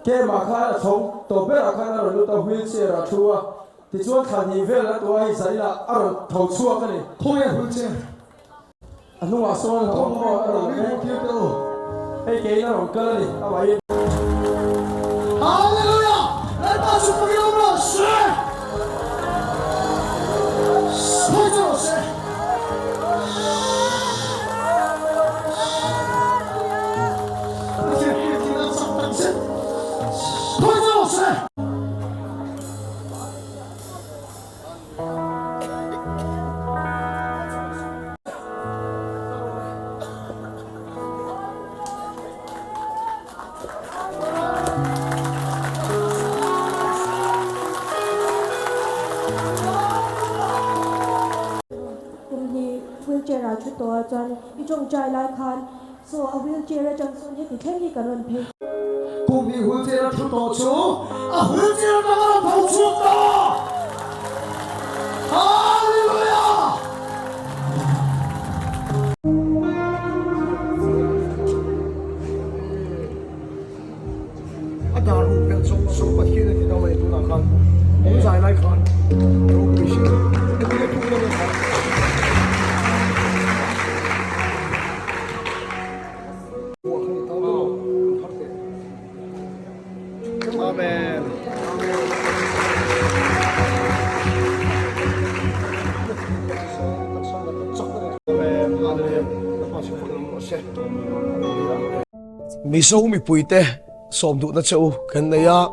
Camp-ah khan a chhawng tawp berah khan a rawn lut a, wheel chair-ah a thu a. Tichuan thla hnih vel a tuah a hei zailah a rawn tho chhuak a ni. Khawnge wheel chair? A hnungah sawn a awm maw a rawn mek. Hei keiin a rawn kal a ni amahin. Hallelujah! Lalpa chu pakin awm rawh se! Sawi che rawh se! Pathian hriat thihna chak tak zet! Sawi che rawh se! Kum hnih wheelchair ah thu tawh ah chuan i tawngtai lai khan saw a wheelchair atang sawn heti thleng hi ka rawn phei. Kum hnih wheelchair a thu tawh chu a wheelchair atang a rawn tho chhuak ta! Hallelujah! A dar ruh pelh zawng zawng Pathian a ti dam a ni tunah khan awm zai lai khan ropui si heti le tuk lam khan. Amen. Mizo mipuite sawm duhna che u kan nei a,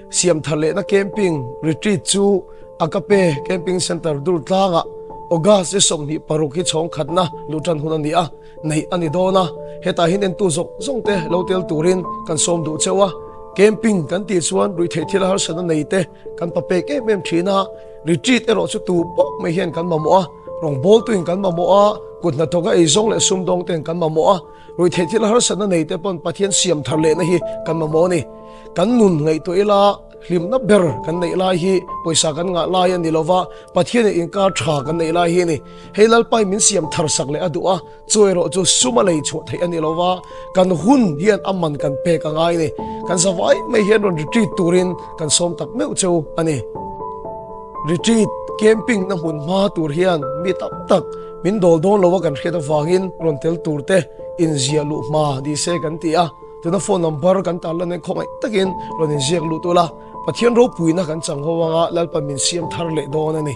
siam thar lehna camping retreat chu Agape Camping Centre Durtlangah August 26 hi chhawng khatna luh tan hun a ni a. Neih a ni dawn a, hetah hian entu zawng zawng te lo tel turin kan sawm duh cheu a, camping kan tih chuan ruihtheih thil harsatna nei te kan pa pek em em thin a, retreat erawh chu tu pawh mai hian kan mamawh a, rawngbawltuin kan mamawh a, kut hnathawka eizawng leh sumdawng ten kan mamawh a, ruihtheih thil harsatna nei te pawn Pathian siam thar lehna hi kan mamawh a ni. Kan nun ngaihtuah ila. Hlimna ber kan neih lai hi pawisa kan ngah lai a ni lo va, Pathian in inkar tha kan neih lai hi a ni. Hei Lalpai min siam thar sak leh a duh a, chu erawh chu sum a lei chhuah theih a ni lo va, kan hun hian a man kan pek a ngai a ni. Kan zavai mai hian rawn retreat turin kan sawm tak meuh cheu a ni. Retreat, camping na hmun hma tur hian mi tam tak min dawl dawn lo a kan hriat avangin rawn tel tur te inziah luh hma ni se kan ti a. Tuna phone number kan tar lan hian khawngaih takin rawn inziak lut ula, Pathian ropuina kan chang ho anga Lalpa min siam thar leh dawn a ni.